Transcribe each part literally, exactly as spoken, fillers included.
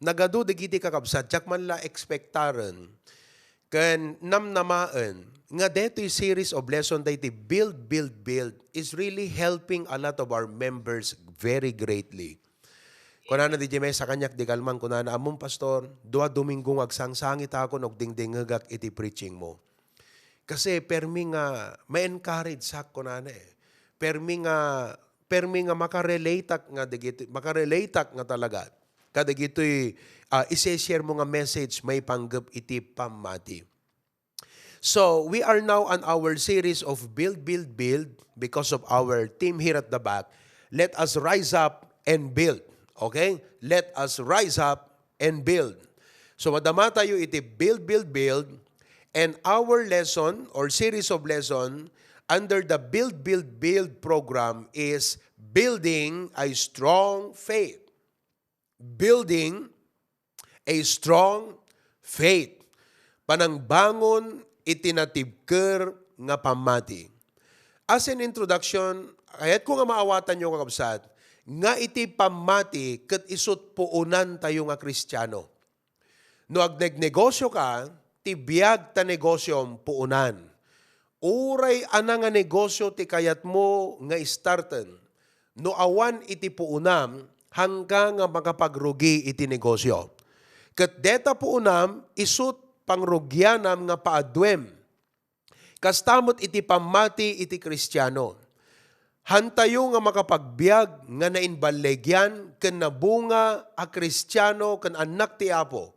nagadu dagiti kakabsat, diak man la ekspektaren ken namnamaen nga detoy series of lesson daytoy build, build, build is really helping a lot of our members very greatly. Kunana di Jemesa kaniak di kalman, kunana, "Ammom, Pastor, dua Domingo nga agsangsangitakon, agdingdingngegak iti preaching mo." Kasi permi nga ma-encourage sak, kunana eh. Permi nga, permi nga makarelateak nga dagiti, makarelateak nga talaga kadagitoy, ah, ise-share mo nga message maipanggep iti pammati. So, we are now on our series of build, build, build because of our theme here at the back. Let us rise up and build. Okay? Let us rise up and build. So, madama tayo iti build, build, build. And our lesson or series of lesson under the build, build, build program is building a strong faith. Building a strong faith. Panangbangon iti natibker nga pammati. As an introduction, kayatko nga maawatanyo, kakabsat, nga iti pammati ket isut' puonantayo nga Kristiano. No agnegnegosio ka, ti biag ta negosiom puonan. Uray ana nga negosio ti kayatmo nga starten, no awan iti puonam, haanka nga makapagrugi iti negosio. Ket deta puonam, isut' pangrugianam nga paaduem. Kasta met iti pammati iti Kristiano. Haantayo nga makapagbiag nga naimballegian ken nabunga a Kristiano ken annak ti Apo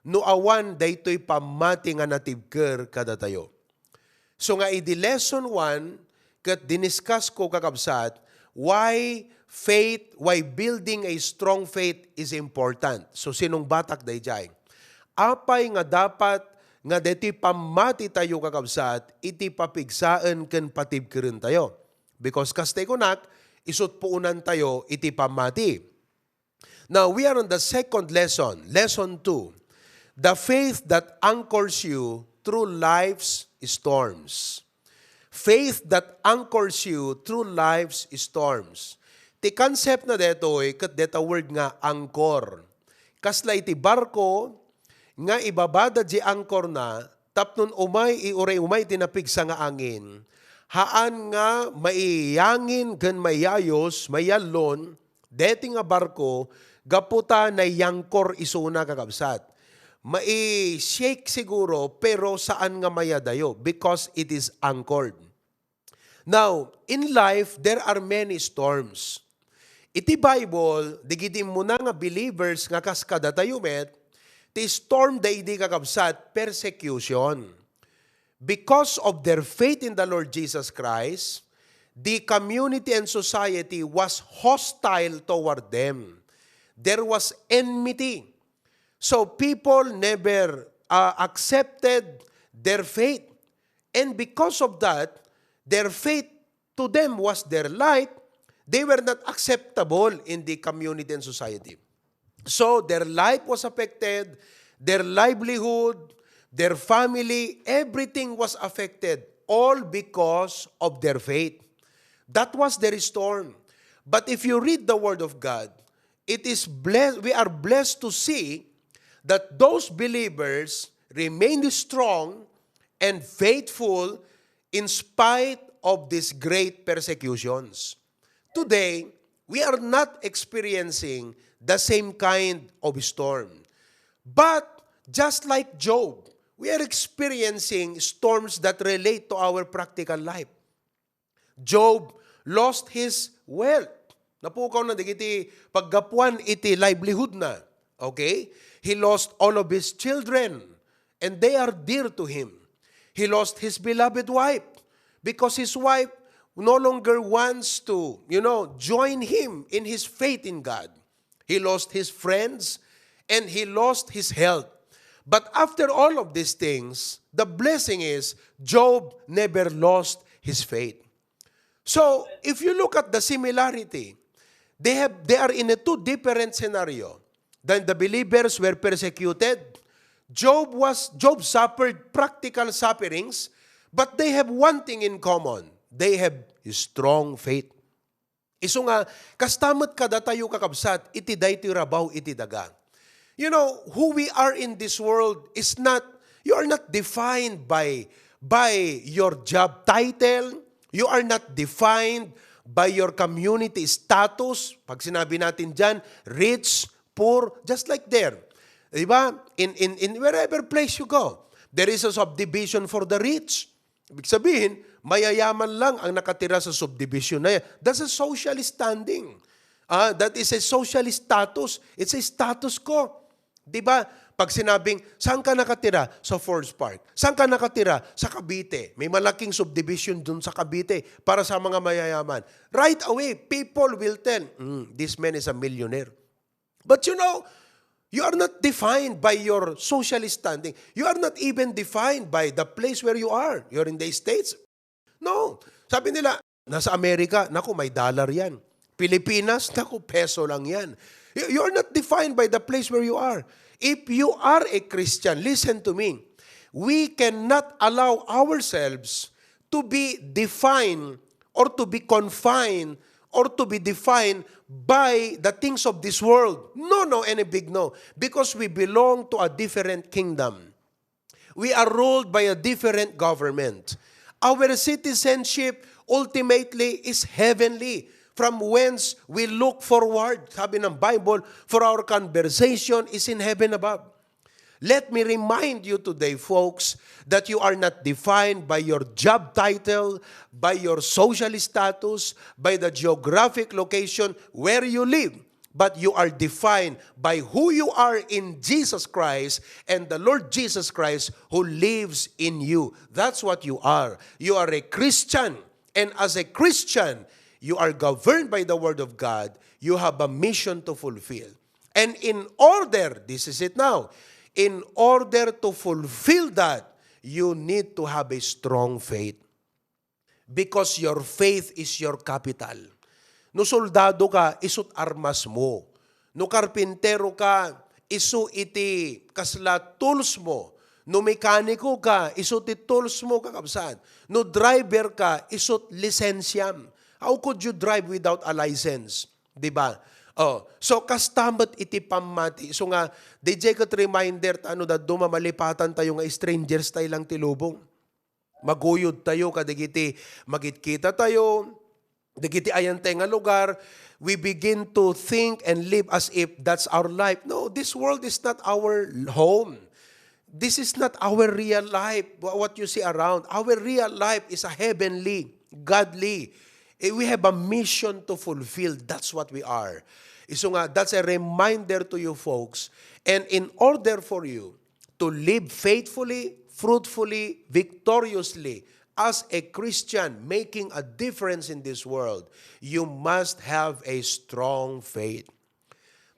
no awan daytoy pammati nga natibker kadatayo. So nga idi lesson one, ket diniscuss ko, kakabsat, why faith, why building a strong faith is important. So sinungbatak daydiay. Apay nga dapat nga daytoy pammati tayo, kakabsat, iti papigsaen ken patibkeren tayo? Because kasta kunak, isut' puonan tayo iti pammati. Now, we are on the second lesson, lesson two. The faith that anchors you through life's storms. Faith that anchors you through life's storms. Ti concept na detoy, ket deta word nga anchor. Kasla iti barko nga ibabada di anchor na, tapno umay, i-, uray umay ti napigsa nga angin, haan nga maiyangin ken maiyayos, maiyallon, deti nga barko, gapu ta naiyangkor isuna, kakabsat. Mai-shake siguro, pero saan nga mayadayo because it is anchored. Now, in life, there are many storms. Iti Bible, digiti immuna nga believers nga kas kadatayo met, ti storm daydi, kakabsat, persecution. Because of their faith in the Lord Jesus Christ, the community and society was hostile toward them. There was enmity. So people never, uh, accepted their faith. And because of that, their faith to them was their light. They were not acceptable in the community and society. So their life was affected, their livelihood, their family, everything was affected, all because of their faith. That was their storm. But if you read the Word of God, it is blessed, we are blessed to see that those believers remained strong and faithful in spite of these great persecutions. Today, we are not experiencing the same kind of storm. But just like Job, we are experiencing storms that relate to our practical life. Job lost his wealth. Napukaw na dagiti paggapuan iti livelihood na. Okay? He lost all of his children, and they are dear to him. He lost his beloved wife because his wife no longer wants to, you know, join him in his faith in God. He lost his friends and he lost his health. But after all of these things, the blessing is Job never lost his faith. So, if you look at the similarity, they have, they are in a two different scenario. Then the believers were persecuted. Job was, Job suffered practical sufferings, but they have one thing in common. They have strong faith. Isu nga, kasta met kadatayo, kakabsat, iti daytoy rabaw iti daga. You know, who we are in this world is not, you are not defined by, by your job title. You are not defined by your community status. Pag sinabi natin dyan, rich, poor, just like there. Diba? In, in, in wherever place you go, there is a subdivision for the rich. Ibig sabihin, mayayaman lang ang nakatira sa subdivision na yan. That's a social standing. Ah, that is a social status. It's a status quo. Di ba? Pag sinabing, "Saan ka nakatira?" "Sa Forbes Park." "Saan ka nakatira?" "Sa Cavite." May malaking subdivision dun sa Cavite para sa mga mayayaman. Right away, people will tell, "Mm, this man is a millionaire." But you know, you are not defined by your social standing. You are not even defined by the place where you are. You're in the States. No. Sabi nila, "Nasa Amerika, naku, may dollar yan. Pilipinas, naku, peso lang yan." You, you are not defined by the place where you are. If you are a Christian, listen to me. We cannot allow ourselves to be defined or to be confined or to be defined by the things of this world. No, no, any big no. Because we belong to a different kingdom. We are ruled by a different government. Our citizenship ultimately is heavenly, from whence we look forward. Sabi ng Bible, "For our conversation is in heaven above." Let me remind you today, folks, that you are not defined by your job title, by your social status, by the geographic location where you live, but you are defined by who you are in Jesus Christ and the Lord Jesus Christ who lives in you. That's what you are. You are a Christian. And as a Christian, you are governed by the Word of God. You have a mission to fulfill. And in order, this is it now, in order to fulfill that, you need to have a strong faith. Because your faith is your capital. No soldado ka, isu't armas mo. No karpintero ka, isu iti kasla tools mo. No mekaniko ka, isu ti tools mo, kakabsat. No driver ka, isu't lisensiam. How could you drive without a license? Di ba? Oh, so, kasta met iti pammati. So nga, D J, ket reminder ta, ano, dadduma malipatan tayo nga strangers tayo lang ti lubong. Maguyod tayo kadagiti magitkita tayo, dagiti ayan tayo nga lugar. We begin to think and live as if that's our life. No, this world is not our home. This is not our real life, wha-, what you see around. Our real life is a heavenly, godly. Eh, we have a mission to fulfill. That's what we are. Isu nga, that's a reminder to you folks. And in order for you to live faithfully, fruitfully, victoriously, as a Christian making a difference in this world, you must have a strong faith.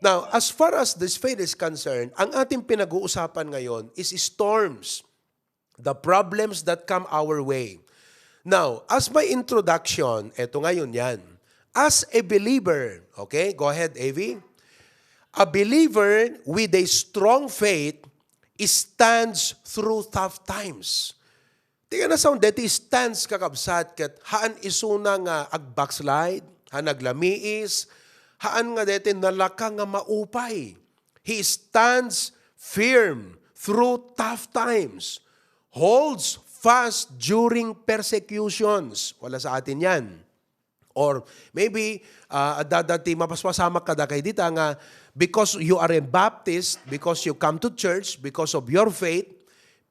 Now, as far as this faith is concerned, ang ating pinag-uusapan ngayon is storms, the problems that come our way. Now, as my introduction, eto ngayon yan. As a believer, okay, go ahead, A V. A believer with a strong faith stands through tough times. Ti kanasaon deti stands, kakabsat, ket haan isuna nga ag-backslide, haan aglamiis, haan nga deti nalaka nga maupay. He stands firm through tough times, holds fast during persecutions. Wala sa atin yan. Or maybe, ah, adda dati mapaspasamak kadakay dita nga, because you are a Baptist, because you come to church, because of your faith,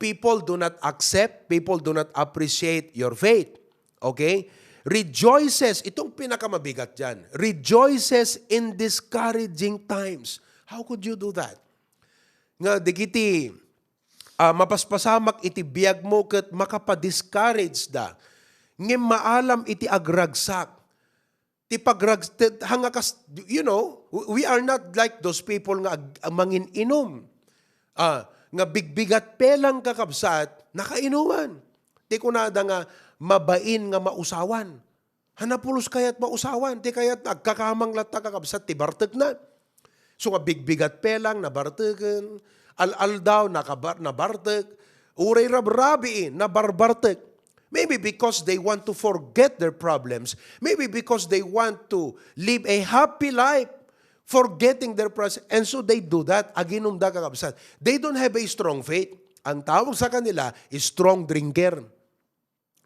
people do not accept, people do not appreciate your faith. Okay? Rejoices, itong pinakamabigat dyan, rejoices in discouraging times. How could you do that? Nga, digiti, ah, mapaspasamak iti biag mo ket makapa-discourage da. Ngem maalam iti agragsak. Ti pagrags-, ti, hanga kas-, you know, we, we are not like those people nga ag-, mangin-inum. Ah, nga bigbigat pelang, kakabsat, nakainuman. Ti kunada nga mabain nga mausawan. Hanapulos kayat mausawan, ti kayat agkakamang latta, kakabsat, ti bartekna. So nga bigbigat pelang, nabarteken. Al-aldaw, nakabar-, nabartek. Uray rabrabii, nabarbartek. Maybe because they want to forget their problems. Maybe because they want to live a happy life. forgetting their problems. And so they do that. Aginumda, kakabsat. They don't have a strong faith. Ang tawag sa kanila is strong drinker.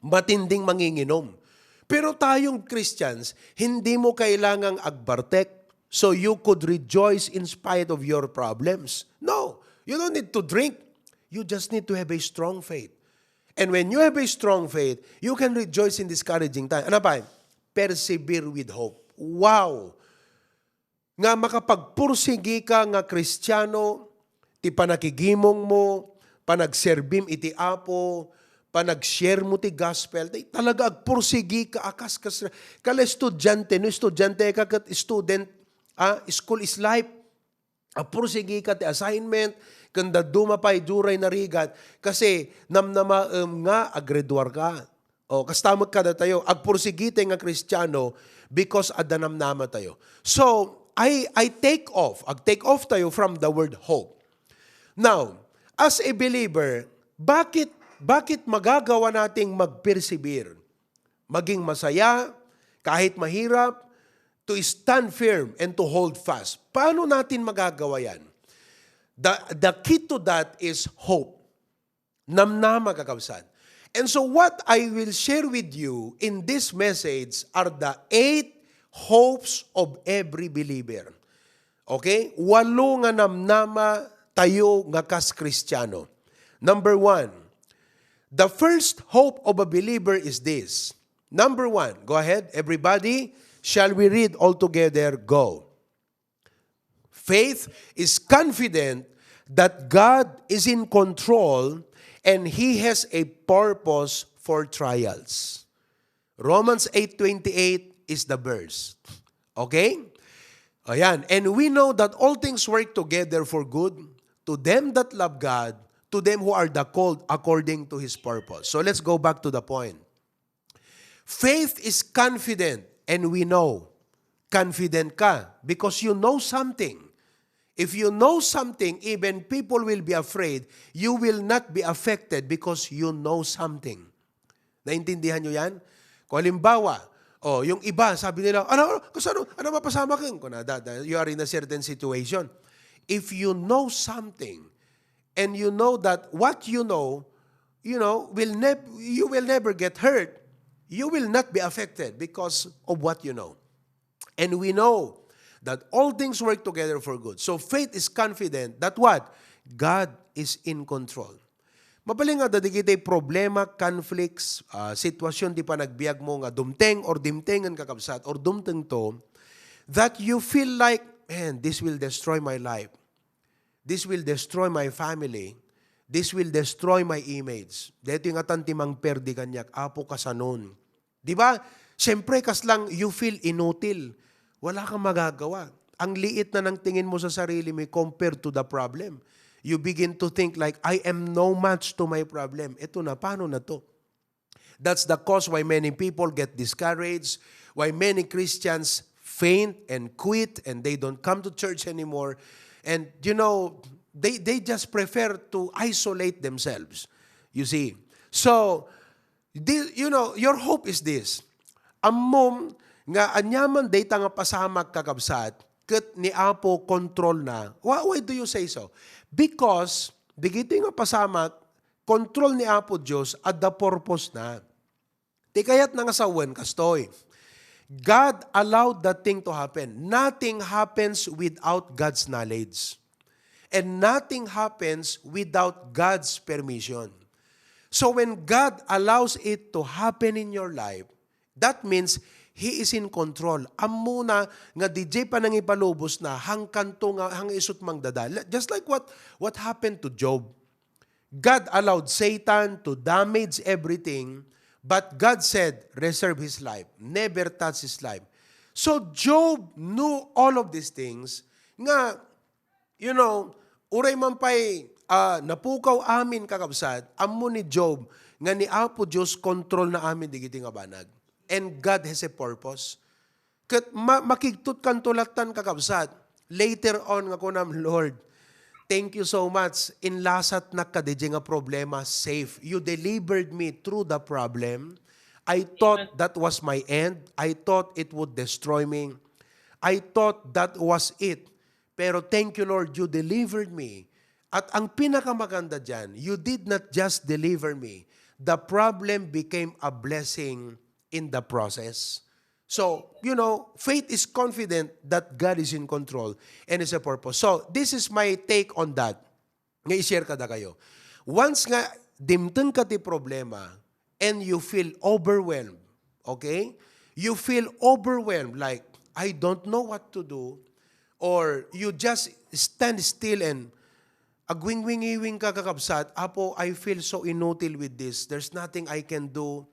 Matinding manginginom. Pero tayong Christians, hindi mo kailangang agbartek. So you could rejoice in spite of your problems. No, you don't need to drink. You just need to have a strong faith. And when you have a strong faith, you can rejoice in discouraging time. Ano pa? Persevere with hope. Wow! Nga makapagpursigi ka nga Kristiano, ti panakigimong mo, panagserbim iti Apo, panag-share mo ti gospel, ti talaga agpursigi ka a kas-, kas-, kala estudiante, no estudiante ka ket student, ah, school is life. Agpursigi ka ti assignment, ken dadduma pay diay narigat, kasi namnamaem nga aggraduar ka. O, kasta met kadatayo, agpursigitay nga Kristiano because adda namnamatayo. So, I, I take off, ag-take off tayo from the word hope. Now, as a believer, bakit, bakit magagawa nating magpersevere? Maging masaya, kahit mahirap, to stand firm and to hold fast. Paano natin magagawa yan? The, the key to that is hope. Namnama, kakabsat. And so what I will share with you in this message are the eight hopes of every believer. Okay? Walo nga namnama tayo nga kas Kristiano. Number one, the first hope of a believer is this. Number one, go ahead, everybody. Shall we read all together? Go. Faith is confident that God is in control and He has a purpose for trials. Romans eight twenty-eight is the verse. Okay? Ayan. And we know that all things work together for good to them that love God, to them who are the called according to His purpose. So let's go back to the point. Faith is confident, and we know. Confident ka because you know something. If you know something, even people will be afraid. You will not be affected because you know something. Naintindihan nyo yan? Kung halimbawa, oh, yung iba, sabi nila, "Ano, ano, kasano, ano mapasamak yun?" Kung na, that, that, you are in a certain situation. If you know something, and you know that what you know, you know, will nev-, you will never get hurt. You will not be affected because of what you know. And we know that all things work together for good. So faith is confident that what? God is in control. Mabalin nga, dagiti problema, conflicts, ah, sitwasyon ti panagbiag mo nga dumteng or dimtengen, kakabsat, or dumtengto, that you feel like, "Man, this will destroy my life. This will destroy my family. This will destroy my image." Daytoy ngatan ti mangperdi kaniak, "Apo, kasanon?" Di ba? Siyempre, kaslang you feel inutil. Wala kang magagawa. Ang liit na ng tingin mo sa sarili mo compared to the problem. You begin to think like, "I am no match to my problem. Ito na, paano na to?" That's the cause why many people get discouraged, why many Christians faint and quit, and they don't come to church anymore. And, you know, they, they just prefer to isolate themselves. You see? So, this, you know, your hope is this. Ammom nga aniaman dayta nga pasamak, kakabsat, ket ni Apo control na. Why, why do you say so? Because, digiti nga pasamak, control ni Apo Dios, adda purpose na. Ti kayat na nga sawen, kastoy, God allowed that thing to happen. Nothing happens without God's knowledge. And nothing happens without God's permission. So when God allows it to happen in your life, that means He is in control. Ammona nga didiay panangipalubos na, hangkanto nga, hang isut mangdada. Just like what, what happened to Job. God allowed Satan to damage everything, but God said, "Reserve his life. Never touch his life." So Job knew all of these things nga, you know, uray man pay, ah, napukaw amin, kakabsat, ammo ni Job nga ni Apo Dios control na amin digiti nga banag. And God has a purpose. Ket ma-, makigtutkanto lattan, kakabsat. Later on nga kunam, "Lord, thank you so much. Inlasatnak kadiay nga problema safe. You delivered me through the problem. I thought that was my end. I thought it would destroy me. I thought that was it. Pero thank you, Lord, you delivered me. At ang pinakamaganda dyan, you did not just deliver me. The problem became a blessing in the process. So, you know, faith is confident that God is in control and is a purpose. So, this is my take on that. Nga i-share kadakayo. Once nga dimteng ka ti problema and you feel overwhelmed, okay? You feel overwhelmed, like, "I don't know what to do," or you just stand still and agwingwingiwing ka, kakabsat, "Apo, I feel so inutil with this. There's nothing I can do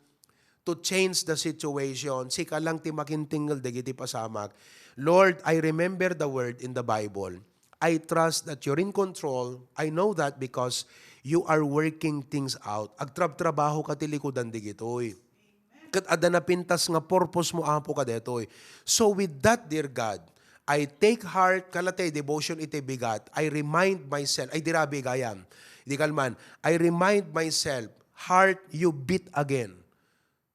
to change the situation. Sika lang ti makintingel dagiti pasamak." Lord, I remember the word in the Bible. I trust that you're in control. I know that because you are working things out. Agtrabtrabaho ka ti likudan digitoy. Ket adda napintas nga purpose mo, Apo, kadetoy. So with that, dear God, I take heart, kala ti devotion iti bigat. I remind myself, ay, dirabi gayam. Di kalman, I remind myself, "Heart, you beat again.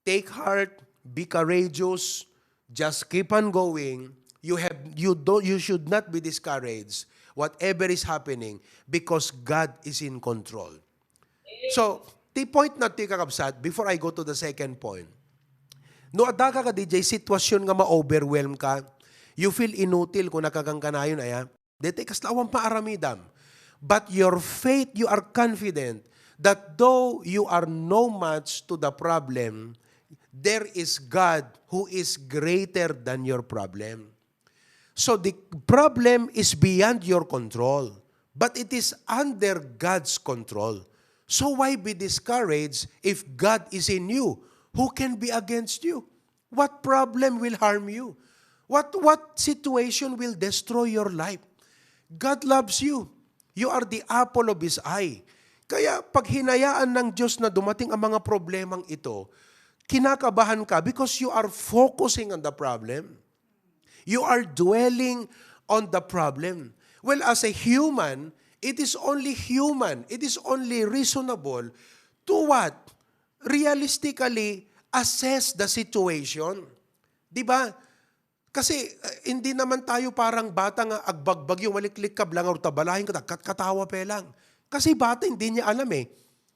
Take heart, be courageous, just keep on going. You have, you don't, you should not be discouraged whatever is happening because God is in control." So, ti point na ti, kakabsat, before I go to the second point. No adda ka kadijay sitwasyon nga ma-overwhelm ka, you feel inutil, kuna ka kanayon, aya. Deti kasla awan maaramidam. But your faith, you are confident that though you are no match to the problem, there is God who is greater than your problem. So the problem is beyond your control, but it is under God's control. So why be discouraged if God is in you? Who can be against you? What problem will harm you? What, what situation will destroy your life? God loves you. You are the apple of His eye. Kaya pag hinayaan ng Diyos na dumating ang mga problemang ito, kinakabahan ka because you are focusing on the problem. You are dwelling on the problem. Well, as a human, it is only human, it is only reasonable to what? Realistically assess the situation. Di ba? Kasi, eh, hindi naman tayo parang bata nga agbagbagyo, maliklikkab lang, ta balahin ka, agkatkatawa pe lang. Kasi bata, hindi niya alam eh.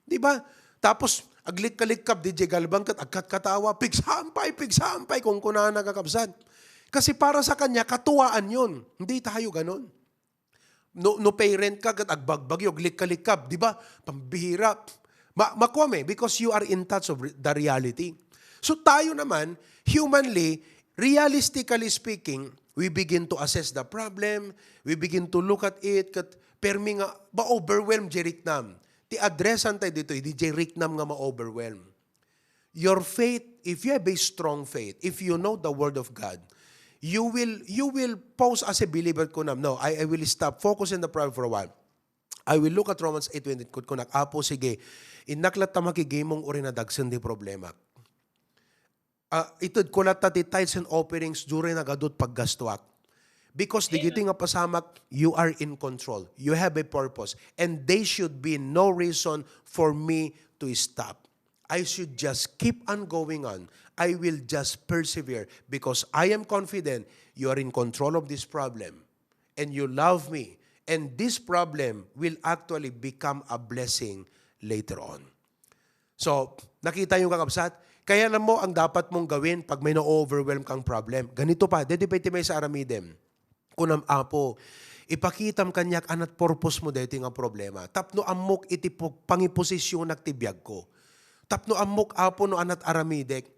Di ba? Tapos, aglikka-likkab, di jay galbang ket agkatkatawa, "Pigsampay, pigsampay," kunkunana, kakabsat. Kasi para sa kanya, katuwaan yun. Hindi tayo ganon. No, no parent ka, ket agbagbagyo, aglikka-likkab, di ba? Pambihira. Ma-, makuam eh, because you are in touch of re-, the reality. So tayo naman, humanly, realistically speaking, we begin to assess the problem, we begin to look at it, ket permi nga, ma-overwhelm jay riknam. Ti addressan tayo dito, di jay riknam nga ma-overwhelm. Your faith, if you have a strong faith, if you know the Word of God, you will, you will pause as a believer, kunam, "No, I, I will stop, focus in the prayer for a while. I will look at Romans eight twenty, kunkunak, Apo, sige, innak latta makigimong uray nadagsen ti problema. Ah, itedko latta ti tithes and offerings, uray nagadu ti paggastuak." Because dagiti nga pasamak, you are in control. You have a purpose. And they should be no reason for me to stop. I should just keep on going on. I will just persevere because I am confident you are in control of this problem and you love me. And this problem will actually become a blessing later on. So, nakita niyo, kakabsat? Kaya alam mo, ang dapat mong gawin pag may na-overwhelm kang problem. Ganito pa, dito pa iti may sa aramidem. Kunam, Apo, ipakitam kaniak anat purpose mo daytoy nga problema. Tapno ammok iti pu-, pangiposisionak ti biagko. Tapno ammok, Apo, no anat aramidek.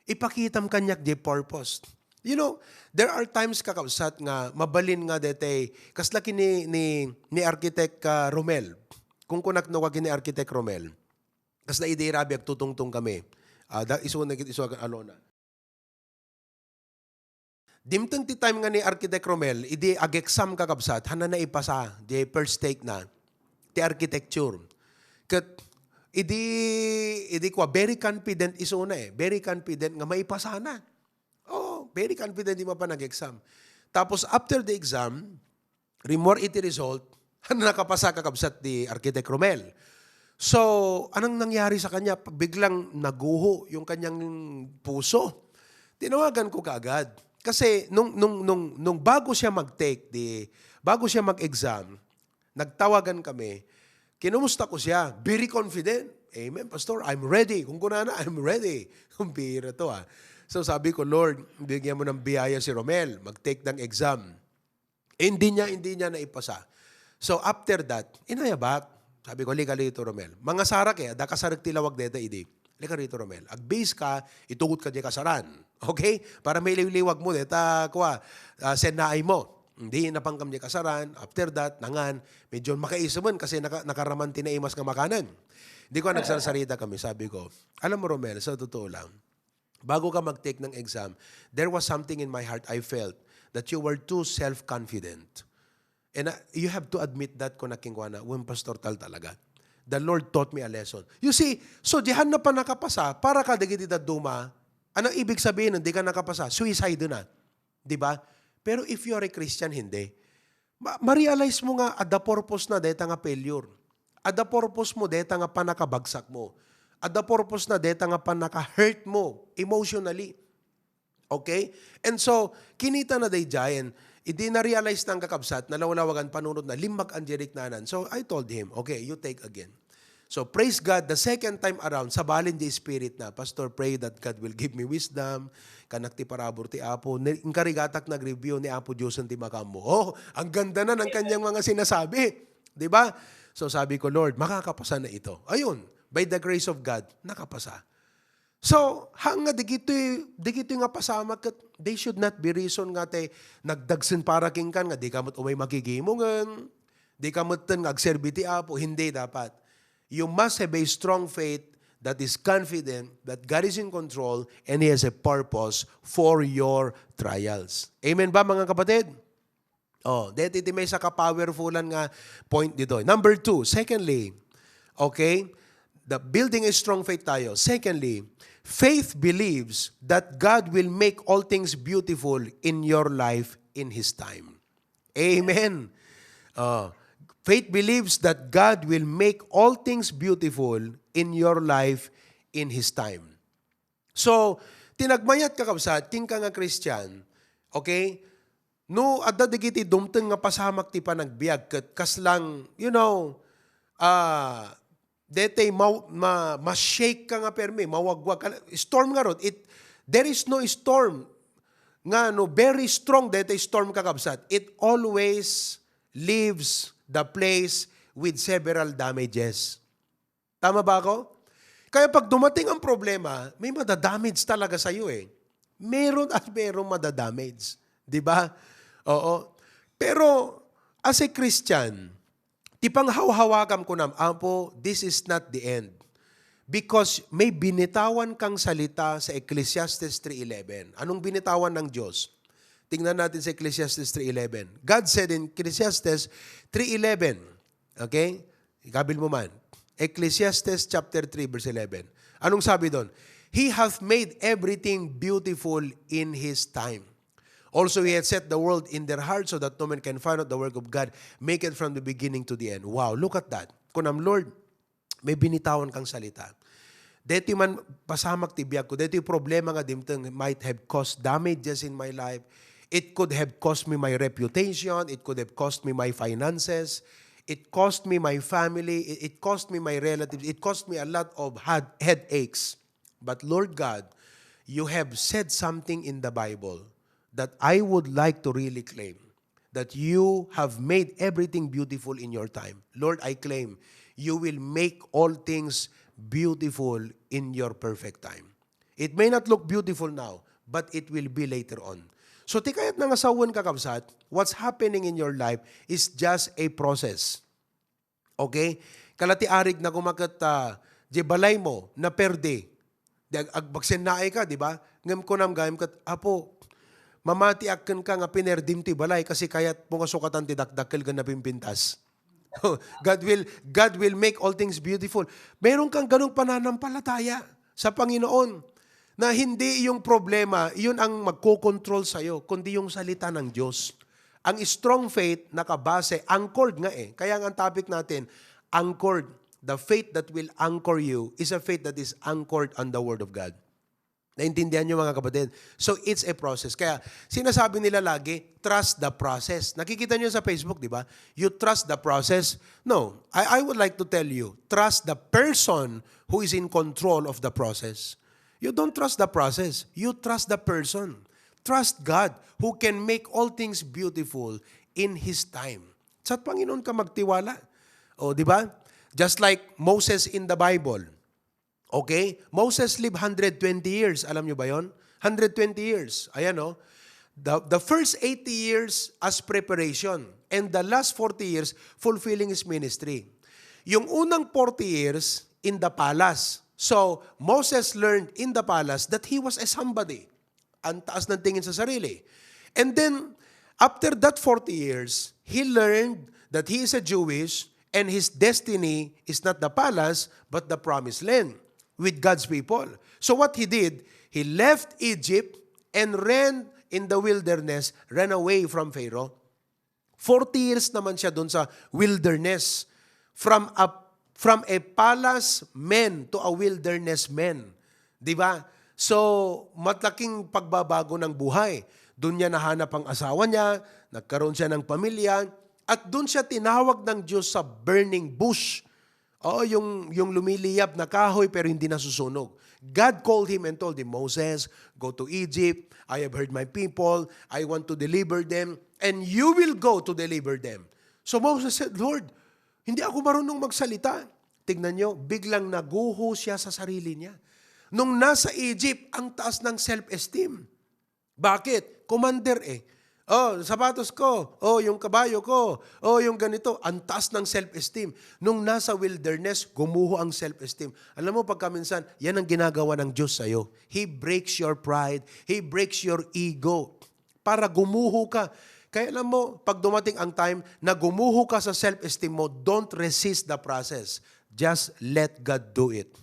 Ipakitam kaniak di purpose. You know, there are times, kakabsat, nga mabalin nga daytoy, kasla kini ni, ni Architect, ah, Romel. Kung kunak no kini Architect Romel. Kasla idi rabi agtutungtong kami. Ah, da, isu na, isu agan alona. Dimteng ti time nga ni Architect Romel, idi ag-exam, kakabsat, haanna naipasa, di first take na, ti architecture. Ket idi, idi kua, very confident isuna eh. Very confident nga maipasana. Oh, very confident di mapan ag-exam. Tapos after the exam, Rimmuar iti result, nakapasa, kakabsat, ni Architect Romel. So, anong nangyari sa kanya? Biglang naguho yung kanyang puso. Tinawagan ko kaagad. Kasi nung, nung, nung, nung bago siya mag-take, di, bago siya mag-exam, nagtawagan kami, kinumusta ko siya, very confident. "Amen, Pastor, I'm ready." Kung kunana, "I'm ready." Kung bira to ah. So sabi ko, "Lord, bigyan mo ng biyaya si Romel, mag-take ng exam." Eh, hindi niya, hindi niya naipasa. So after that, inayabak. Sabi ko, "Lika rito, Romel. Mangasara kaya, da kasarek ti lawag deta idi. Lika rito, Romel. Agbase ka, itugot ka di kasaran." Okay? Para may liwliwag mo, deta, kwa, ah, sennaay mo. Hindi, napangkam di kasaran. After that, nangan, medyo makaisuman kasi naka, nakaraman ti naimas nga makanan. Di ko, nagsarsarita kami, sabi ko, "Alam mo, Romel, sa totoo lang, bago ka mag-take ng exam, there was something in my heart I felt that you were too self-confident." And uh, you have to admit that, kuna kenkuana, "Wen, Pastor, tal talaga. The Lord taught me a lesson." You see, so dihan na pa nakapasa, para ka dagiti dadduma, anong ibig sabihin ng di ka nakapasa? Suicide na. Di ba? Pero if you are a Christian, hindi. Ma-, ma-realize mo nga adda purpose na deta nga failure. Adda purpose mo deta nga panakabagsak mo. Adda purpose na deta nga panaka-hurt mo emotionally. Okay? And so, kinita na daydiayen, idi na-realize na ang kakabsat, nalawlawagan panunot na, limbag ang jeriknanan. So, I told him, "Okay, you take again." So, praise God, the second time around, sabalin di spirit na, "Pastor, pray that God will give me wisdom. Kanak ti parabur ti Apo. Ni, inkarigatak nag-review ni Apo Dios ti makammo." Oh, ang ganda na ng kanyang mga sinasabi. Di ba? So, sabi ko, "Lord, makakapasa na ito." Ayun, by the grace of God, nakapasa. So, hang nga digitoy, digitoy nga pasamak ket they should not be reason nga te nagdagsen para kenkan nga di ka met umay makigimungen, di ka metten nga agserbi ti Apo. Hindi dapat. You must have a strong faith that is confident that God is in control and He has a purpose for your trials. Amen ba, mga kapatid? Oh, deti ti maysa ka powerfulan nga point ditoy. Number two, secondly, okay, the building a strong faith tayo. Secondly, faith believes that God will make all things beautiful in your life in His time. Amen. Oh, faith believes that God will make all things beautiful in your life in His time. So, tinagmayat, kakabsat, kenka nga Christian, okay? No adda dagiti dumteng nga pasamak ti panagbiag ket kaslang, you know, ah, detay ma-, ma-, ma-shake ka nga permi, mawagwag ka, storm ngarud, it, there is no storm nga no very strong detay storm, kakabsat. It always leaves the place with several damages. Tama ba ako? Kaya pag dumating ang problema, may madadamage talaga sa'yo eh. Meron at meron madadamage. Di ba? Oo. Pero as a Christian, ti panghawhawakam kunam, "Apo, this is not the end." Because may binitawan kang salita sa Ecclesiastes three eleven. Anong binitawan ng Diyos? Tingnan natin sa Ecclesiastes three eleven. God said in Ecclesiastes three eleven, okay? Ikabil mo man. Ecclesiastes chapter three, verse eleven. Anong sabi doon? "He hath made everything beautiful in His time. Also, He hath set the world in their heart so that no man can find out the work of God, make it from the beginning to the end." Wow, look at that. Kunam, "Lord, may binitawan kang salita." Deti man pasamak ti biag ko, deti problema nga dimteng might have caused damages in my life. It could have cost me my reputation. It could have cost me my finances. It cost me my family. It, it cost me my relatives. It cost me a lot of had, headaches. But Lord God, you have said something in the Bible that I would like to really claim, that you have made everything beautiful in your time. Lord, I claim you will make all things beautiful in your perfect time. It may not look beautiful now, but it will be later on. So, ti kayat na nga sawen, kakabsat, what's happening in your life is just a process. Okay? Kala ti arig na kumaket, ah, di balay mo, naperde. Di ag-, agbagsennaay ka, di ba? Ngem kunam gayam ket, "Apo, mamatiak kenka nga pinerdim ti balay kasi kayat mo nga sukatan ti dakdakkel ken napimpintas." God will, God will make all things beautiful. Meron kang ganong pananampalataya sa Panginoon na hindi yung problema, yun ang magkokontrol sa'yo, kundi yung salita ng Diyos. Ang strong faith, nakabase, anchored nga eh. Kaya nga ang topic natin, anchored. The faith that will anchor you is a faith that is anchored on the Word of God. Naintindihan niyo, mga kapatid? So, it's a process. Kaya, sinasabi nila lagi, "Trust the process." Nakikita niyo sa Facebook, di ba? "You trust the process." No, I, I would like to tell you, trust the person who is in control of the process. You don't trust the process. You trust the person. Trust God who can make all things beautiful in His time. Sa Panginoon ka magtiwala. O, di ba? Just like Moses in the Bible. Okay? Moses lived hundred twenty years. Alam nyo ba yon? Hundred twenty years. Ayan, no? The, the first eighty years as preparation and the last forty years fulfilling his ministry. Yung unang forty years in the palace. So, Moses learned in the palace that he was a somebody. Ang taas ng tingin sa sarili. And then, after that forty years, he learned that he is a Jewish and his destiny is not the palace but the promised land with God's people. So what he did, he left Egypt and ran in the wilderness, ran away from Pharaoh. Forty years naman siya doon sa wilderness. From a, from a palace man to a wilderness man. Di ba? So, malaking pagbabago ng buhay. Doon niya nahanap ang asawa niya, nagkaroon siya ng pamilya, at doon siya tinawag ng Diyos sa burning bush. Oo, yung, yung lumiliyab na kahoy pero hindi nasusunog. God called him and told him, "Moses, go to Egypt. I have heard my people. I want to deliver them. And you will go to deliver them." So Moses said, "Lord, hindi ako marunong magsalita." Tignan nyo, biglang naguho siya sa sarili niya. Nung nasa Egypt, ang taas ng self-esteem. Bakit? Commander eh. Oh, sapatos ko. Oh, yung kabayo ko. Oh, yung ganito. Ang taas ng self-esteem. Nung nasa wilderness, gumuho ang self-esteem. Alam mo, pagkaminsan, yan ang ginagawa ng Diyos sa'yo. He breaks your pride. He breaks your ego. Para gumuho ka. Kaya alam mo, pag dumating ang time na gumuho ka sa self-esteem mo, don't resist the process. Just let God do it.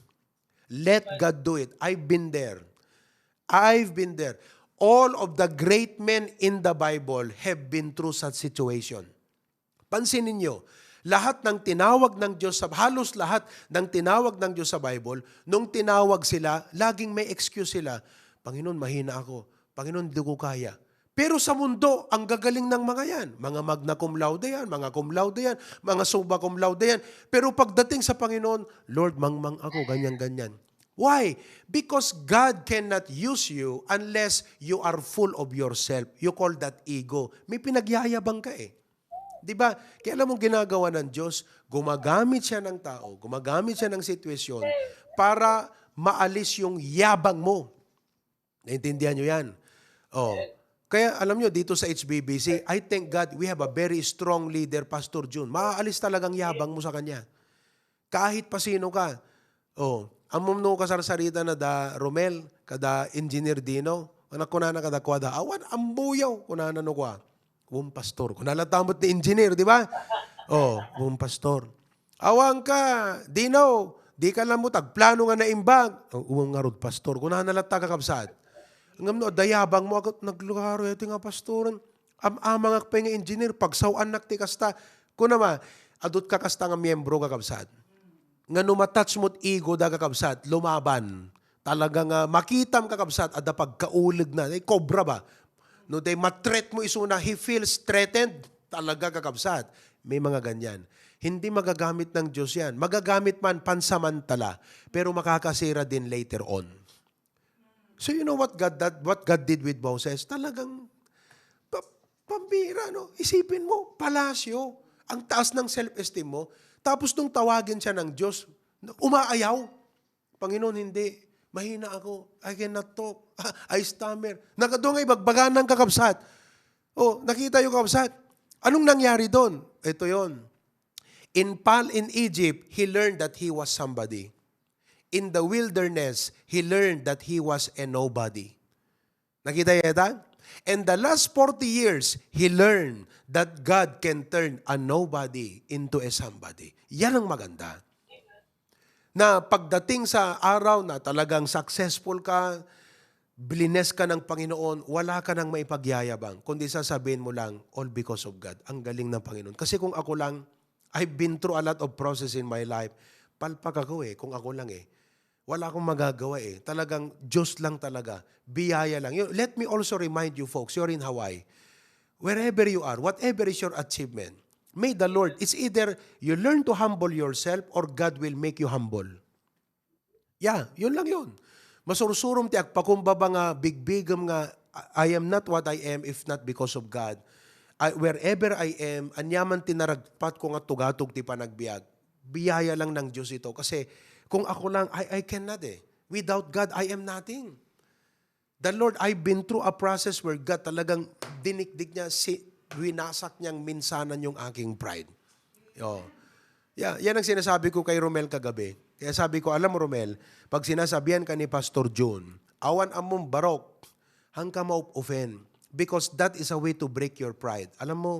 Let God do it. I've been there. I've been there. All of the great men in the Bible have been through such situation. Pansinin niyo, lahat ng tinawag ng Diyos sa, halos lahat ng tinawag ng Diyos sa Bible, nung tinawag sila, laging may excuse sila. "Panginoon, mahina ako. Panginoon, hindi ko kaya." Pero sa mundo, ang gagaling ng mga yan. Mga magna cum laude yan, mga cum laude yan, mga summa cum laude yan. Pero pagdating sa Panginoon, "Lord, mangmang ako, ganyan-ganyan." Why? Because God cannot use you unless you are full of yourself. You call that ego. May pinagyayabang ka eh. Di ba? Kaya alam mo ginagawa ng Diyos, gumagamit siya ng tao, gumagamit siya ng sitwasyon para maalis yung yabang mo. Naintindihan nyo yan? Oh. Kaya alam nyo, dito sa H B B C, I thank God we have a very strong leader, Pastor Jun. Maaalis talagang yabang mo sa kanya. Kahit pa sino ka. Oh, ammom no kasarsarita na da Romel, kada Engineer Dino, anak kunana kadakuada, "Awan, ambuyaw," kunana no kua. "Uwam, Pastor." Kunana latta met ni Engineer, di ba? Oh, "Uwam, Pastor." "Awan ka, Dino, di ka lang mo tagplano nga naimbag." "Oh, uwam ngarud, Pastor." Kunana latta, kakabsat. Ngem no, adda yabang mo, agat naglugaro, iti nga pastoren. Am-amangak pay nga engineer, pagsaw-annak ti kasta. Kuna ma, adut ka kasta nga miyembro, kakabsat. Nga no ma-touch mo't ego da, kakabsat, lumaban. Talaga nga makitam, kakabsat, adda pagkauleg na. Ay, cobra ba? No, day ma-threat mo isuna, he feels threatened. Talaga, kakabsat. May mga ganyan. Hindi magagamit ng Diyos yan. Magagamit man pansamantala, pero makakasira din later on. So you know what God, that, what God did with Moses? Talagang pa-, pambira, no? Isipin mo, palasyo, ang taas ng self-esteem mo. Tapos nung tawagin siya ng Diyos, umaayaw. "Panginoon, hindi. Mahina ako. I cannot talk. I stammer." Nakadungay, bagbaganang, kakabsat. Oh, nakita yung, kakabsat. Anong nangyari doon? Ito yon. In Pal-, in Egypt, he learned that he was somebody. In the wilderness, he learned that he was a nobody. Nakita niyo ita? And the last forty years, he learned that God can turn a nobody into a somebody. Yan ang maganda. Na pagdating sa araw na talagang successful ka, blines ka ng Panginoon, wala ka nang maipagyayabang, kundi sasabihin mo lang, "All because of God." Ang galing ng Panginoon. Kasi kung ako lang, I've been through a lot of process in my life. Palpak ako eh, kung ako lang eh. Wala akong magagawa eh. Talagang Diyos lang talaga. Biyaya lang. You, let me also remind you folks, you're in Hawaii. Wherever you are, whatever is your achievement, may the Lord, it's either you learn to humble yourself or God will make you humble. Yeah, yun lang yun. Masursurom ti agpakumbaba nga bigbigem nga, "I am not what I am if not because of God." I, wherever I am, aniaman ti naragpat ko nga tugatog ti panagbiag, biyaya lang ng Diyos ito. Kasi kung ako lang, I, I cannot eh. Without God, I am nothing. The Lord, I've been through a process where God talagang dinikdik niya, si, winasak niyang minsanan yung aking pride. Oh. Yeah, yan ang sinasabi ko kay Romel kagabi. Kaya sabi ko, "Alam mo, Romel, pag sinasabihan ka ni Pastor June, awan ammom barok, hangka ma-offend. Because that is a way to break your pride." Alam mo,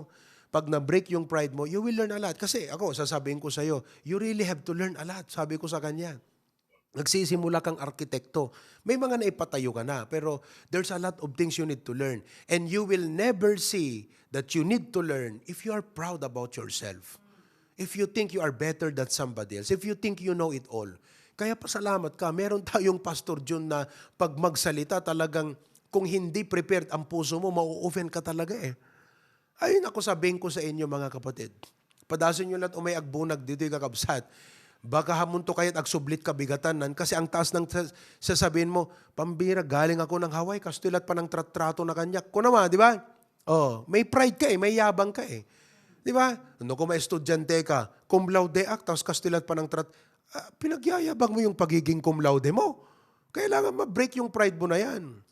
pag na-break yung pride mo, you will learn a lot. Kasi ako, sasabihin ko sa'yo, "You really have to learn a lot," sabi ko sa kanya. Nagsisimula kang arkitekto. May mga naipatayo ka na, pero there's a lot of things you need to learn. And you will never see that you need to learn if you are proud about yourself. If you think you are better than somebody else. If you think you know it all. Kaya pasalamat ka, meron tayong Pastor Jun na pag magsalita talagang kung hindi prepared ang puso mo, mau-offend ka talaga eh. Ay, naku, sabihin ko sa inyo, mga kapatid. Padason nyo la't umay agbunag ditoy, kakabsat. Baka hamunto kayat agsublit kabigatan nan. Kasi ang taas ng sa-, sasabihin mo, "Pambira, galing ako ng Hawaii, kastoy la't panangtratrato na kaniak." Kuna ma, di ba? Oh, may pride ka eh, may yabang ka eh. Di ba? Ano ko, maestudyante ka, cum laude ak, tapos kastoy la't panangtrat-, ah, pinagyayabang mo yung pagiging cum laude mo. Kailangan ma-break yung pride mo na yan.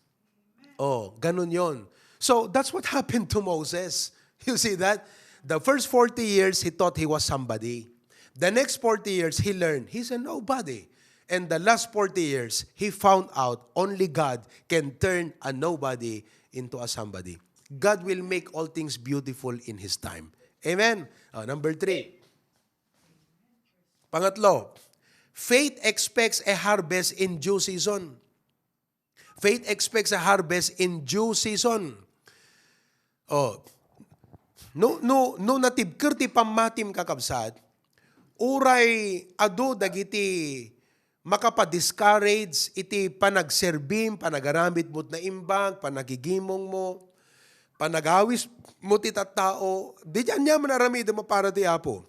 Oh, ganun yon. So, that's what happened to Moses. You see that? The first forty years, he thought he was somebody. The next forty years, he learned he's a nobody. And the last forty years, he found out only God can turn a nobody into a somebody. God will make all things beautiful in His time. Amen? Oh, number three. Pangatlo, faith expects a harvest in due season. Faith expects a harvest in due season. Oh. No, no, no natibker ti pammatim, kakabsat, uray adu dagiti makapa-discourage iti panagserbim, panagaramid mo't naimbag, panagigimong mo, panagawis mo ti tattao, di aniaman aramidem a para ti Apo.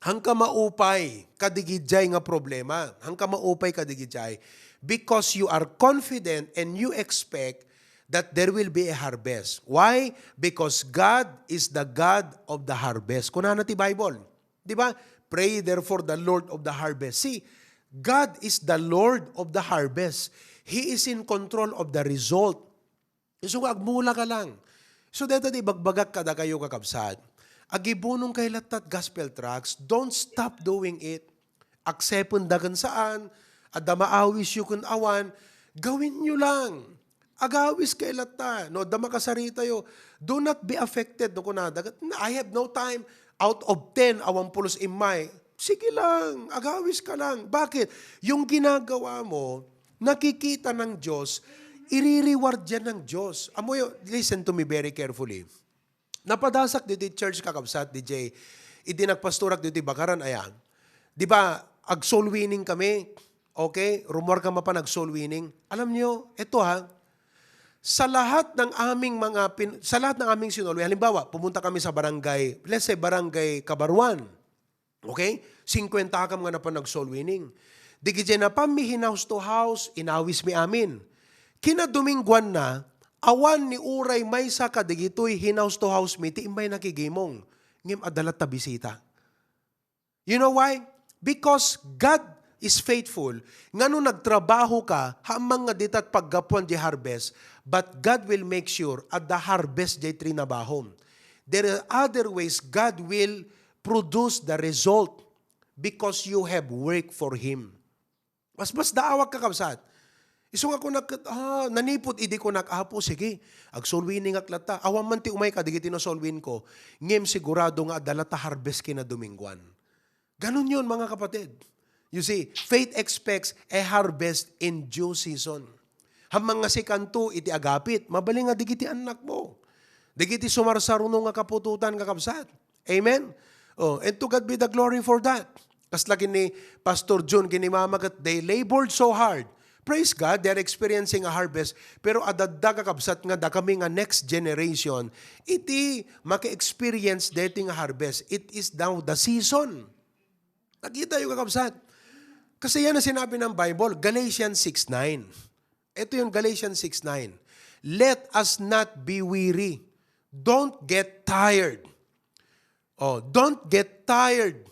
Hangka maupay kadigidiay nga problema. Hangka maupay kadigidiay. Because you are confident and you expect that there will be a harvest. Why? Because God is the God of the harvest. Kunana ti Bible. Di ba? "Pray therefore the Lord of the harvest." See, God is the Lord of the harvest. He is in control of the result. Isu nga agmula ka lang. So, deta di bagbagak kadakayo, kakabsat. Agibunong kay lattat gospel tracts, don't stop doing it. Accepten da ken saan, adda maawis yo ken awan, gawin yo lang. Agawis kay latta, no, adda makasarita yo. Do not be affected, no, kunada. "I have no time." Out of ten, awan pulos immay. Sige lang, agawis ka lang. Bakit? Yung ginagawa mo, nakikita ng Diyos, iri-reward yan ng Diyos. Amoyo, listen to me very carefully. Napadasak didi church, kakabsat, D J. Idi nagpastorak didi Bakaran, ayan. Di ba, ag-soul winning kami? Okay? Rumor ka mapan ag-soul winning? Alam nyo, eto ha, sa lahat ng aming mga pin-, sa lahat ng aming sinulwi, halimbawa, pumunta kami sa barangay, let's say, barangay Kabaruan. Okay? Singkwenta akam nga napan nag-soul winning. Dagiti napan mi hin-house to house, inawis mi amin. Kinadomingguan na, awan ni uray maysa kadagitoy hin-house to house mi ti immay nakigimong. Ngem adda latta bisita. You know why? Because God is faithful. Nga no nagtrabaho ka, hammang nga ditat paggapuan di harvest, but God will make sure adda harvest di trinabahom. There are other ways God will produce the result because you have work for Him. Mas, mas daawak, kakabsat. Isu nga kunak, ah, nanipod idi kunak, "Apo, sige, ag-soul winning ak latta." Awan man ti umay kadagiti na-soul win ko, ngem sigurado nga adda latta harvest kinadomingguan. Ganun yun, mga kapatid. You see, faith expects a harvest in due season. Hammang nga sikanto iti agapit, mabalin nga dagiti annak mo. Dagiti sumarsaruno nga kaputotan, kakabsat. Amen? Oh, and to God be the glory for that. Kasla ken ni Pastor Jun, ken ni Mama ket, they labored so hard. Praise God, they're experiencing a harvest. Pero adda, kakabsat, nga dakami nga next generation, iti maki-experience deti nga harvest. It is now the season. Nakita niyo, kakabsat? Kasi yan ang sinabi ng Bible, Galatians six nine. Ito yung Galatians six nine. "Let us not be weary. Don't get tired." Oh, "Don't get tired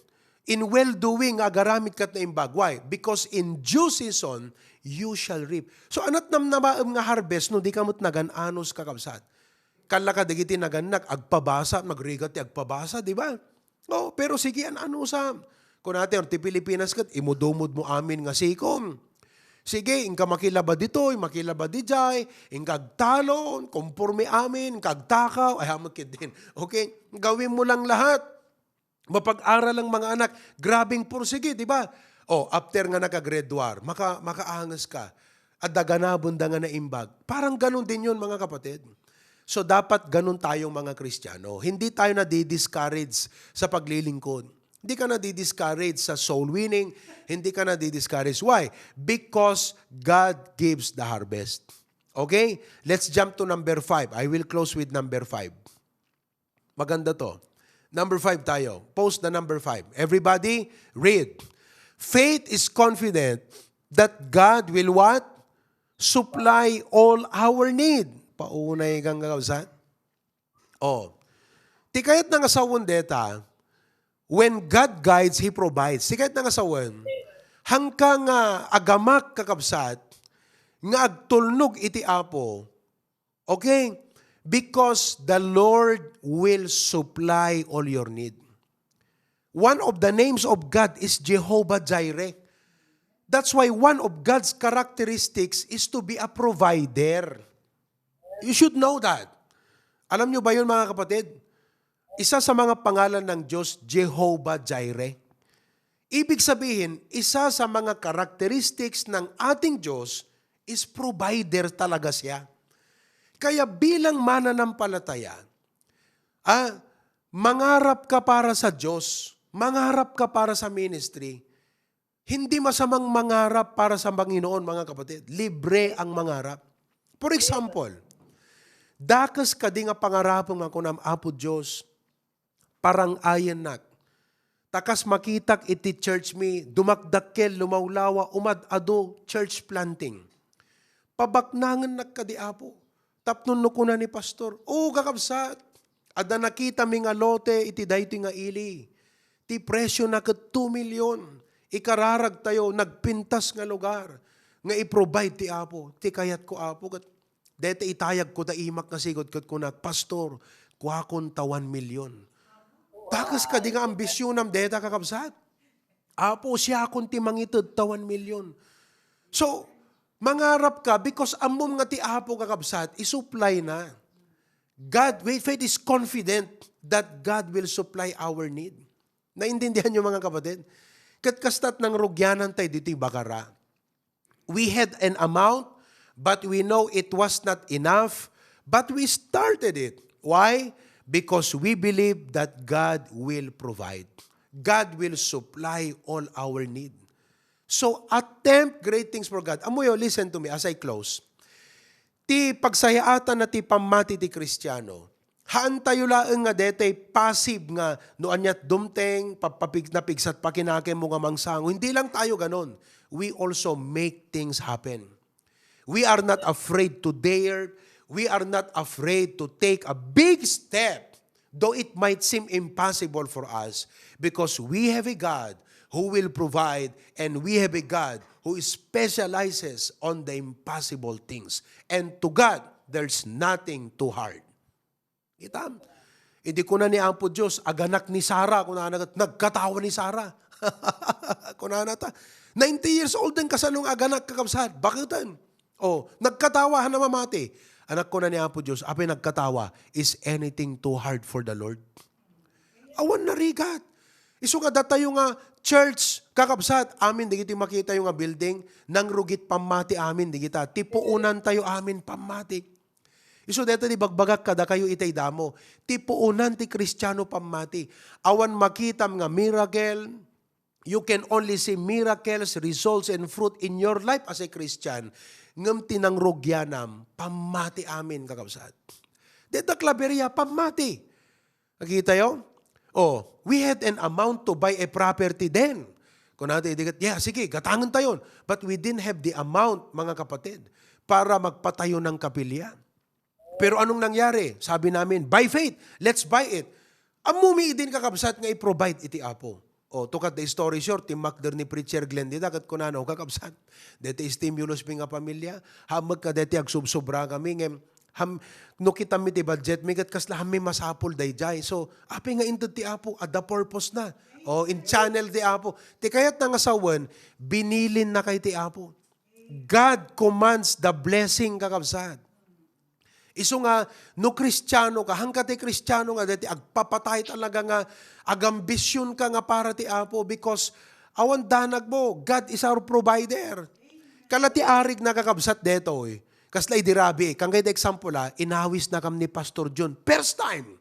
in well-doing," nga agaramid ket naimbag. Why? "Because in due season, you shall reap." So, anat namnamaem nga harvest no di ka met nagan-anos, kakabsat. Kalla ka dagiti nagannak, agpabasa, magrigat ti agpabasa, di ba? Oh, pero sige, an-anusam. Kunati, ti Pilipinas ket, imudumod mo amin nga sikom. Sige, inka makilaba ditoy, makilaba dijay, inka agtalon, konforme amin, inka agtakaw, ay, hamak din. Okay? Gawin mo lang lahat. Mapag-aral ang mga anak, grabing pursigi, di ba? Oh, after nga naka-grade one, maka, makaangas ka. At daganabon da nga naimbag. Parang ganun din yun, mga kapatid. So, dapat ganun tayong mga Kristiyano. Hindi tayo nadi-discourage sa paglilingkod. Hindi ka nadi-discourage sa soul winning. Hindi ka nadi-discourage. Why? Because God gives the harvest. Okay? Let's jump to number five. I will close with number five. Maganda to. Number five tayo. Post na number five. Everybody, read. "Faith is confident that God will what? Supply all our need." Paunay kang kakabsat. Oh. Ti kayat na nga sawen deta, when God guides, He provides. Ti kayat na nga sawen, hangka nga agamak, kakabsat, nga agtulnog iti Apo, okay? Because the Lord will supply all your need. One of the names of God is Jehovah Jireh. That's why one of God's characteristics is to be a provider. You should know that. Alam nyo ba yun, mga kapatid? Isa sa mga pangalan ng Diyos, Jehovah Jireh. Ibig sabihin, isa sa mga characteristics ng ating Diyos is provider talaga siya. Kaya bilang mananampalataya, ah, mangarap ka para sa Diyos, mangarap ka para sa ministry, hindi masamang mangarap para sa Panginoon, mga kapatid. Libre ang mangarap. For example, dakes kadi nga pangarapem nga kunam, "Apo Dios, parang-ayennak. Ta kas makitak iti church mi, dumakdakkel, lumawlawa, umad-adu, church planting." Pabaknangennak kadi, Apo. Tapno no kuna ni pastor, "O, kakabsat, adda nakitami nga lote iti daytoy nga ili. Ti presiona ket two million. Ikararagtayo, nagpintas nga lugar nga i-provide ti Apo." Ti kayatko, Apo, ket dayta itayagko ta imak nga sigud ket kunak, "Pastor, kuakon ta one million." Dakes kadi nga ambisionam dayta, kakabsat. "Apo, siakon ti mangited ta one million." So, mangarap ka because ammom nga ti Apo, kakabsat, isupply na. God, we, faith is confident that God will supply our need. Naintindihan niyo, mga kapatid? Ket kasta't nangrugianan tayo ditoy bagara. We had an amount, but we know it was not enough, but we started it. Why? Because we believe that God will provide. God will supply all our need. So, attempt great things for God. Amuyo, listen to me as I close. Ti pagsayaatan na ti pammati ti Kristiano, haan tayo laeng nga detay passive nga no aniat dumteng, papapig-, napigsat pakinakemo nga mangsango. Hindi lang tayo ganon. We also make things happen. We are not afraid to dare. We are not afraid to take a big step, though it might seem impossible for us, because we have a God who will provide, and we have a God who specializes on the impossible things. And to God, there's nothing too hard. Kita? Idi kuna ni Apo Dios, "Aganak ni Sara," kunana ket, "Nagkatawa ni Sara." Kunana ta, ninety years old din kasano nga aganak, kakabsat. Baketen? Oh, nagkatawa, han a mamati. Anak, kuna ni Apo Dios, "Apay nagkatawa? Is anything too hard for the Lord?" Awan narigat. Isu nga datayo nga church, kakabsat, amin digiti makitayo nga building, nangrugit pammati amin digita. Ti puonan tayo amin pammati. Isu dayta ti bagbagak kadakayo itay damo. Ti puonan ti Kristiano pammati. Awan makitam nga miracle, You can only see miracles, results, and fruit in your life as a Christian. Ngem ti nangrugianam, pammati amin, kakabsat. Deta klaberia, pammati. Nakita yo? Oh, we had an amount to buy a property then. Kung natin idigat, yeah, sige, gatangan tayon. But we didn't have the amount, mga kapatid, para magpatayo ng kapilya. Pero anong nangyari? Sabi namin, "By faith, let's buy it." Ammom idin, kakabsat, nga i-provide iti Apo. O, to cut the story short, timmakder ni Preacher Glenn dita, ket kunana, "O, kakabsat, deti stimulus mi nga pamilya, hammek nga deti agsubsobra kami, ngem, ham, no kitam mi ti budget mi, ket kasla ham mi masapul daydiay." So, apay nga inted ti Apo, adda purpose na. O, in channel ti Apo. Ti kayatna nga sawen, binilin na kay ti Apo. God commands the blessing, kakabsat. Isu nga, no Kristiano ka, hangka ti Kristiano nga, deti agpapatay talaga nga, agambision ka nga para ti Apo, because awan danag mo, God is our provider. Kala ti arig na, kakabsat, detoy. Kasla idi rabii, kangkay da example, ah, inawis na kam ni Pastor John. First time.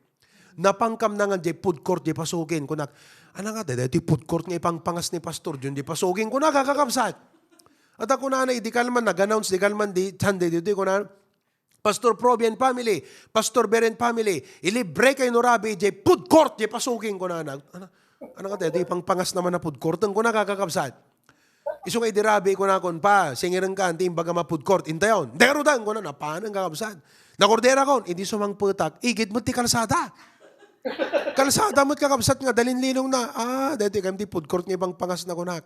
Napangkam na nga di food court di Pasukin. Kunak, "Ana nga, daytoy food court nga ipangpangas ni Pastor John di Pasukin," kunak, kakabsat. At ako na, idi kalman nag-announce, di kalman di Sunday, di, di, kuna, "Pastor Proby and family, Pastor Ber and family, ilibre kayo no rabii di food court di Pasukin," kunana. Ana, ana nga, daytoy ipangpangas naman na food court, ang kunak, kakabsat. Isu nga idi rabii, kunakon, "Pa, singiren ka, anti imbaga ma-food court." "Intayon." "Dero dan," kuna, napanen, kakabsat. Nagordera kon, idi sumangpetak, igid met ti kalsada. Kalsada met, kakabsat, nga dalinlinong na. "Ah, deti kami ti food court nga ipangpangas na," kunak.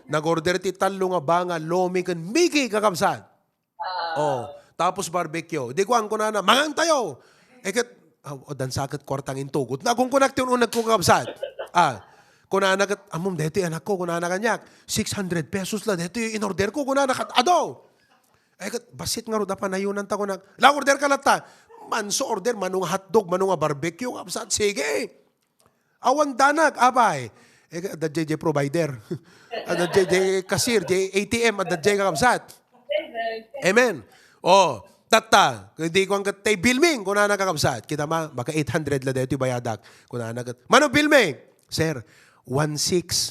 Nagorder ti tallo nga banga, lomi ken Mickey, kakabsat. Oh, tapos barbecue. Di kuan, kunana, "Mangan tayo." Eh, ket, ah, o, dansa ket kuartang intugot. Nagunkunak ti un-uneg ko, kakabsat. Ah, kunana ket, "Ammom, deti anak ko," kunana kaniak. "Six hundred pesos la, deti in-order ko," kunana ket, "Adu." Eh, ket, "Bassit ngarud a panayonan ta," kunak. "La, order ka latta." Manso order, mano nga hotdog, mano nga barbecue, kakabsat. Sige. Awan danag, apay. Eh, adda jay provider. Adda jay cashier, jay A T M, adda jay, kakabsat. Amen. Oh, tatta, di ko ang kat-, tay bilming, kunana, kakabsat. Kita ma, baka eight hundred la dito bayadak. Kunana kat-, "Mano bilming?" "Sir, one six."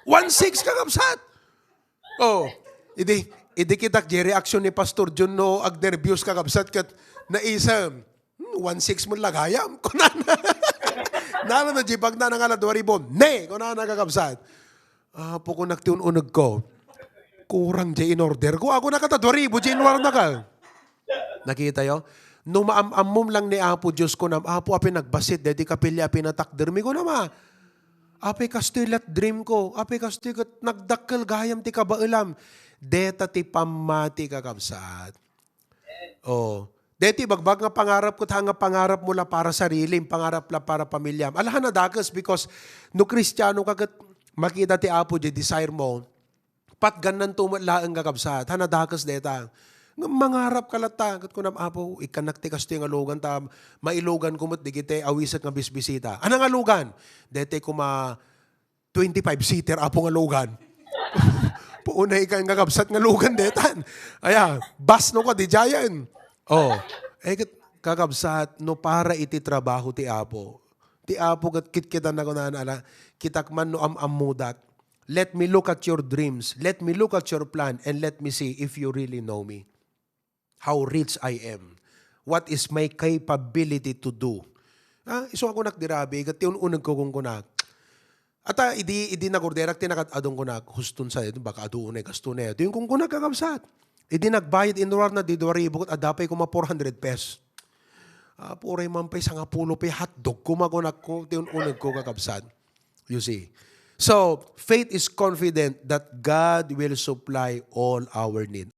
One six, kakabsat. Oh, idi, idi kitak di reaksyon ni Pastor Jun no agnerbios, kakabsat, ket naisem, "Hmm, one six mo lagayam," kunana. Nala na di pagna nga alas dua ribu, "Ne," kunana, kakabsat. "Apo," kunak, "ti un-uneg ko. Kurang di in-order ko. Ako nakata dua ribu di inuar na ka." Nakita yo? No maam-ammom lang ni Apo Dios, kunam, "Apo, apay nagbassit daydi kapilya a pinatakder mi," kunam, ah. "Apay kastoy lat dream ko? Apay kastoy ket nagdakkel gayam ti kabaelam?" Deta ti pammati, kakabsat. Oh. Deti bagbag nga pangarap ket, ha, nga pangarap mo la para sarilim, pangarap la para pamilyam. Ala, nadakes, because no Kristiano ka ket makita ti Apo di desire mo, patgannanto met laeng, kakabsat. Ha, nadakes deta. Nga mangarap ka latta, ket kunam, "Apo, ikkanak ti kastoy nga lugan ta mailugan ko met dagiti awisek nga bisbisita." Ana nga lugan? Dete kuma twenty-five seater, Apo, nga lugan. Puunay ka nga kabsat nga lugan detan. Aya, bus no ka, di giant. Oh, eh, ket, kakabsat, no para iti trabaho ti Apo. Ti Apo ket kitkitan na kunana, ala, "Kitak man no am-ammodak. Let me look at your dreams. Let me look at your plan and let me see if you really know me. How rich I am. What is my capability to do?" Ah, isu a kunak di rabii, ket ti un-uneg ko kunkunak. Ata, idi, idi nagorderak ti nakad-adun kunak, "Huston sa, baka adu unay gasto na." Ti kunkunak, kakabsat. Idi nagbayad, inurar na di dua ribu, ket adda pay kuma four hundred pesos. "Apo, uray man pay sangapulo pay hotdog, kuma," kunak ko, ti un-uneg ko, kakabsat. You see? So, faith is confident that God will supply all our need.